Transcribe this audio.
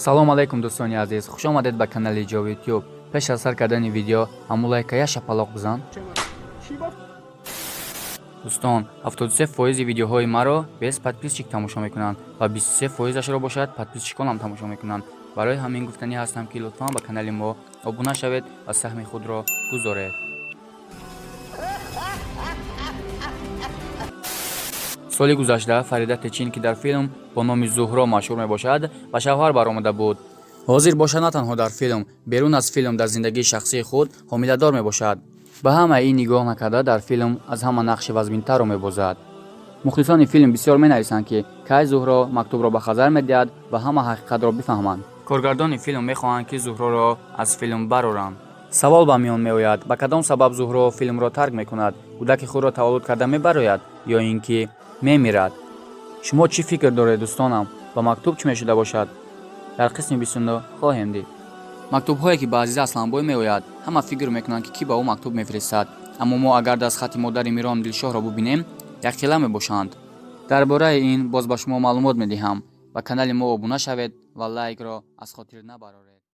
Салом алайкум, дӯстони азиз, хуш омадед ба канали Ҷовид Тюб. Пеш аз сар кардани видео ҳамун лайка я шапалоқ бизан. Дӯстон, 73% видеоҳои маро без подписчик тамошо мекунанд ва 23 фоизашро бошад подписчиконам тамошо мекунанд. Барои ҳамин гуфтанӣ ҳастам, ки лутфан ба канали мо обуна шавед ва саҳми худро гузоред. Соли гузашта Фарида Течин, ки дар филм бо номи Зуҳро машҳур мебошад, ба шавҳар баромада буд. Ҳозир бошад, на танҳо дар филм, берун аз филм, дар зиндагии шахсии худ ҳомиладор мебошад. Ба ҳамаи ин нигоҳ накарда, дар филм аз ҳама нақши вазминтарро мебозад. Мухлисони филм бисёр менависанд, ки кай Зуҳро мактубро ба Хазар медиҳад ва ҳама ҳақиқатро бифаҳманд. Коргардони филм мехоҳанд, ки Зуҳроро аз филм бароранд. Савол ба миён меояд: ба кадом сабаб Зуҳро филмро тарк мекунад? Кӯдаки худро таваллуд карда мебарояд ё ин ки мемирад? Шумо чӣ фикр доред, дӯстонам? Ба мактуб чӣ мешуда бошад? Дар қисми 29 хоҳем дид. Мактубҳое, ки ба Азиза Асланбой меояд, ҳама фикр мекунанд, ки кӣ ба ӯ мактуб мефиристад. Аммо мо агар дастхати модари Мирон Дилшоҳро бубинем, якхела мебошанд. Дар бораи ин боз ба шумо маълумот медиҳам. Ба канали мо обуна шавед ва лайкро аз хотир набароред.